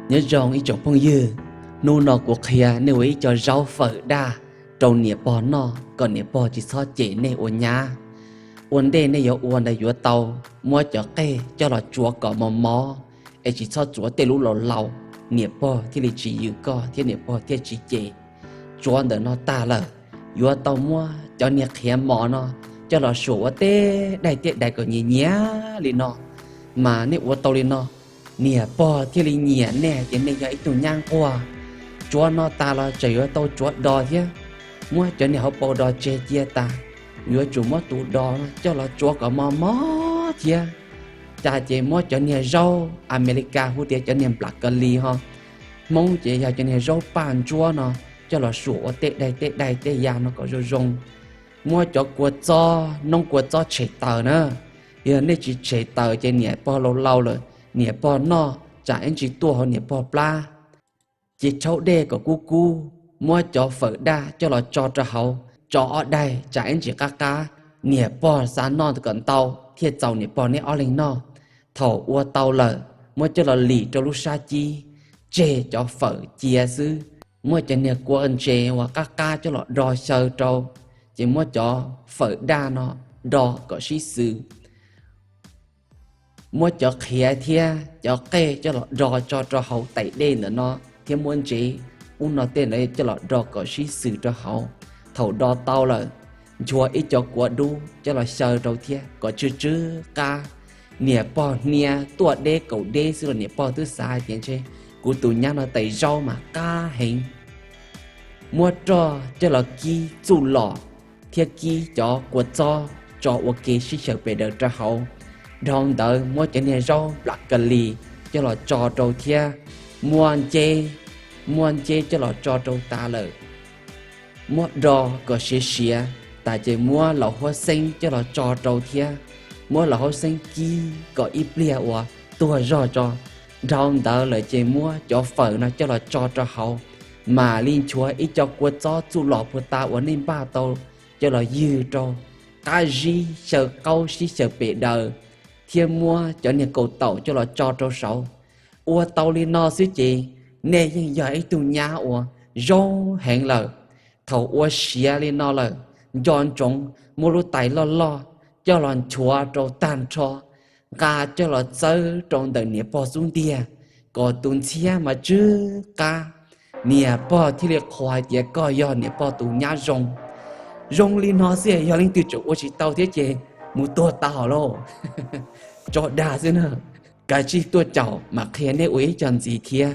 Nyob zoo ib tsoom phooj ywg, hnub no kuv qhia nej ua ib co zaub fawm daj rau niam pog noj kom niam pog tsis txhob cem nej ua nyab. Ua ntej nej yuav ua ntawd yuav tau muab cov qej coj los tsuav kom mos mos, es tsis txhob tsuav tej lub laus laus, niam pog thiaj li tsis yws koj thiab niam pog thiaj tsis cem. Tsuav ntawm no tag lawm, yuav tau muab cov niag qhiav mos no coj los suam ua tej daim tej daim kom nyias nyias li no, mas nej ua tau li no, niam pog thiaj li nyiam nej hais tias nej yog ib tug nyab nquag. Tsuav no tas los tseem yuav tau tsuav dos thiab. Muab cov niag hauv paus dos tseg cia tas, yuav tsum muab tus dos no coj los tsuav kom mos mos thiab. Cas ces muab cov niag zaub Amelikas hu tias cov niag nplas kas lis ho, Hmoob ces yog cov niag zaub paj ntsuab no, coj los suam ua tej daim tej daim tej yam no kom zoo zoo. Muab cov kua txob, noob kua txob tshem taws na. Yog nej tsis tshem taws ces niam pog laus laus lawm, niam pog noj tsam ib ntsis tuaj hauv niam pog plab. Ces rhaub dej kom kub kub, muab cov fawm daj coj los tso rau hauv, tso ob daim tsam ib ntsis qab qab, niam pog xav noj kom ntau thiaj txaus niam pog neb ob leeg noj. Thaum ua tau lawm, muab coj los lim rau lub sab cib, tseg cov fawm cia xwb. Muab cov niag kua ntses uas qab qab coj los do xyaw rau, ces muab cov fawm daj no do kom sib xws. Muab cov qhiav thiab cov qej coj los do tso rau hauv tais dej ntawm no, thiab muab ntsev ub no tej ntawd coj los do kom sib xws rau hauv. Thaum do tau lawm, nchuav ib co kua dub coj los xyaw rau thiab kom tsw tsw qab. Niam pog hnia tuaj deb kaum deb xwb los niam pog twb xav hais tias ntshe kuv tus nyab no tais zaub mas qab heev. Muab roj coj los kib txuj lom thiab kib cov kua txob tso ua ke sib xyaw pes daws rau hauv. Dhau ntawd muab cov niag zaub nplas kas lis coj los tso rau thiab, muab nceb, muab nceb coj los tso rau tas lawm. Muab do kom siav siav tas ces muab laus huab xeeb coj los tso rau thiab, muab laus huab xeeb kib kom ib pliag uas tuag zog tso. Dhau ntawd lawm ces muab cov fawm no coj los tso rau hauv, mam li nchuav ib co kua txob txuj lom puag ta uas nej npaj tau coj los ywg rau, qab zib xyaw qaub sib xyaw pes daws, thiab muab cov niag kaus taum coj los tso rau saud. Ua tau li no xwb ces nej yeej yog ib tug nyab uas zoo heev lawm. Thaum ua siav li no lawm, nco ntsoov muab lub tais loj loj coj los nchuav rau tag nrho, nqa coj los txawb rau ntawm niam pog xub ntiag, kom tus ntxhiab mas tsw qab. Niam pog thiaj li qhuas hais tias koj yog niam pog tus nyab zoo. Zoo li no xwb, yog leej twg tseem ua tsis tau thiab ces mus tuag tas hos lauj. Tso dag xwb na. Kav tsij tuaj caum mam qhia nej ua ib co ntxiv thiab.